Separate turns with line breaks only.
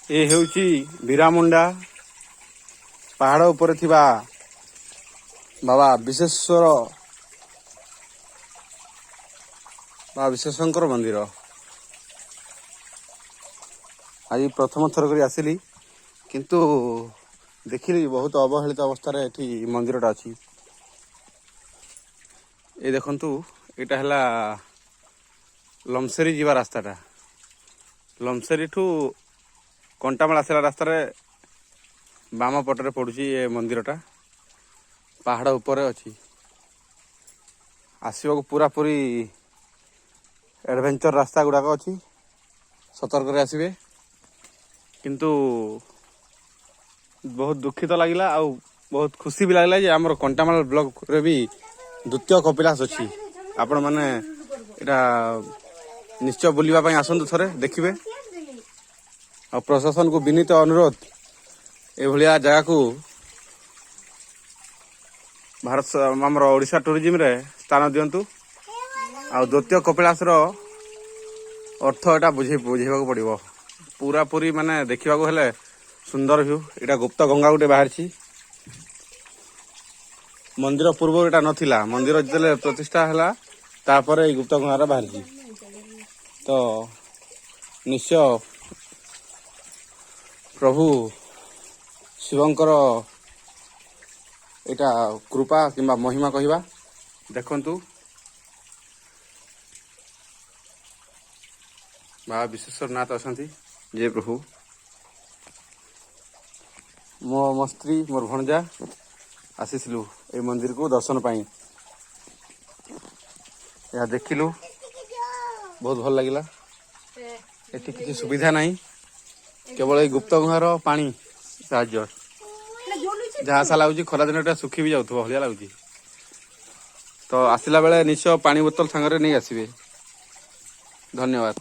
ଏ ହେଉଛି ବୀରାମୁଣ୍ଡା ପାହାଡ଼ ଉପରେ ଥିବା ବାବା ବିଶେଶ୍ୱର ବା ବିଶେଷଙ୍କର ମନ୍ଦିର। ଆଜି ପ୍ରଥମ ଥର କରି ଆସିଲି, କିନ୍ତୁ ଦେଖିଲି ବହୁତ ଅବହେଳିତ ଅବସ୍ଥାରେ ଏଠି ମନ୍ଦିରଟା ଅଛି। ଏ ଦେଖନ୍ତୁ, ଏଇଟା ହେଲା ଲମସେରୀ ଯିବା ରାସ୍ତାଟା। ଲମସେରୀଠୁ କଣ୍ଟାମାଳ ଆସିଲା ରାସ୍ତାରେ ବାମ ପଟରେ ପଡ଼ୁଛି ଏ ମନ୍ଦିରଟା। ପାହାଡ଼ ଉପରେ ଅଛି। ଆସିବାକୁ ପୁରାପୁରି ଆଡ଼ଭେଞ୍ଚର ରାସ୍ତା ଗୁଡ଼ାକ ଅଛି, ସତର୍କରେ ଆସିବେ। କିନ୍ତୁ ବହୁତ ଦୁଃଖିତ ଲାଗିଲା ଆଉ ବହୁତ ଖୁସି ବି ଲାଗିଲା ଯେ ଆମର କଣ୍ଟାମାଳ ବ୍ଲକରେ ବି ଦ୍ୱିତୀୟ କପିଳାସ ଅଛି। ଆପଣମାନେ ଏଇଟା ନିଶ୍ଚୟ ବୁଲିବା ପାଇଁ ଆସନ୍ତୁ, ଥରେ ଦେଖିବେ। ଆଉ ପ୍ରଶାସନକୁ ବିନୀତ ଅନୁରୋଧ, ଏଭଳିଆ ଜାଗାକୁ ଭାରତ ଆମର ଓଡ଼ିଶା ଟୁରିଜିମରେ ସ୍ଥାନ ଦିଅନ୍ତୁ। ଆଉ ଦ୍ୱିତୀୟ କପିଳାସର ଅର୍ଥ ଏଟା ବୁଝେଇବାକୁ ପଡ଼ିବ। ପୁରାପୁରି ମାନେ ଦେଖିବାକୁ ହେଲେ ସୁନ୍ଦର ଭ୍ୟୁ। ଏଇଟା ଗୁପ୍ତ ଗଙ୍ଗା ଗୋଟେ ବାହାରିଛି। ମନ୍ଦିର ପୂର୍ବରୁ ଏଇଟା ନଥିଲା। ମନ୍ଦିର ଯେତେବେଳେ ପ୍ରତିଷ୍ଠା ହେଲା, ତାପରେ ଏଇ ଗୁପ୍ତ ଗଙ୍ଗାର ବାହାରିଛି। ତ ନିଶ୍ଚୟ ପ୍ରଭୁ ଶିବଙ୍କର ଏଇଟା କୃପା କିମ୍ବା ମହିମା କହିବା। ଦେଖନ୍ତୁ, ବାବା ବିଶ୍ୱେଶ୍ୱରନାଥ ଅଛନ୍ତି। ଜୟ ପ୍ରଭୁ। ମୋ ମୋ ସ୍ତ୍ରୀ, ମୋର ଭଣଜା ଆସିଥିଲୁ ଏଇ ମନ୍ଦିରକୁ ଦର୍ଶନ ପାଇଁ। ଏହା ଦେଖିଲୁ, ବହୁତ ଭଲ ଲାଗିଲା। ଏଠି କିଛି ସୁବିଧା ନାହିଁ, କେବଳ ଏଇ ଗୁପ୍ତ ଗୁହାର ପାଣି ସାହାଯ୍ୟ। ଯାହା ଆଶା ଲାଗୁଛି, ଖରା ଦିନଟା ଶୁଖି ବି ଯାଉଥିବ ଭଳିଆ ଲାଗୁଛି। ତ ଆସିଲା ବେଳେ ନିଶ୍ଚୟ ପାଣି ବୋତଲ ସାଙ୍ଗରେ ନେଇ ଆସିବେ। ଧନ୍ୟବାଦ।